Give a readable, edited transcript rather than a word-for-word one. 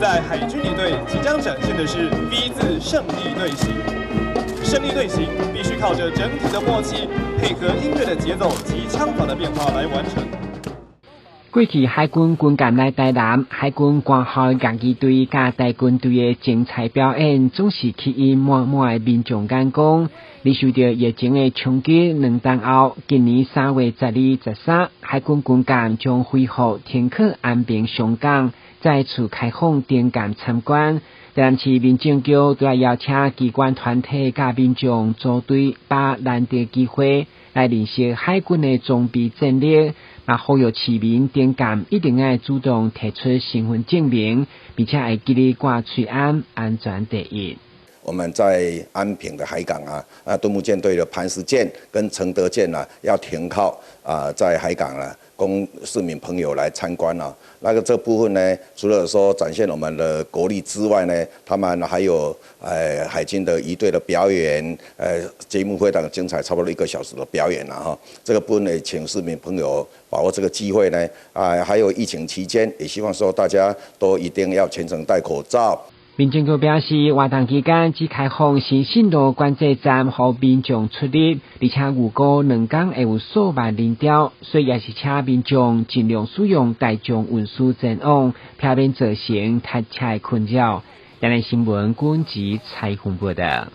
在海軍儀隊即將展現的是 V 字勝利隊形。勝利隊形必須靠着整體的默契，配合音樂的節奏及槍法的變化來完成。過去海軍軍艦來台南，海軍官校樂儀隊佮大軍隊的精彩表演，總是吸引滿滿的民眾眼光。而受著疫情的衝擊，2冬後，今年3月12、13，海軍軍艦將恢復停靠安平上港，再次開放登艦參觀。台南市民政局都愛邀請機關團體佮民眾組隊，把難得機會來認識海軍的裝備戰力。嘛，呼籲市民登艦一定愛主動提出身份證明，並且會記得掛喙罨，安全第一。我們在安平的海港啊，敦睦艦隊的磐石艦跟承德艦啊，要停靠啊，在海港啊，供市民朋友來參觀啊。那個這部分呢，除了說展現我們的國力之外呢，他們還有海軍的儀隊的表演，節目非常精彩，差不多一個小時的表演了哈。這個部分呢，請市民朋友把握這個機會呢，啊，還有疫情期間，也希望說大家都一定要全程戴口罩。民政局表示，活動期間只開放新信路管制站予民眾出入，而且預估2工會有數萬人潮，所以也是請民眾盡量使用大眾運輸前往，避免造成塞車的困擾。台南新聞軍籍採訪報道。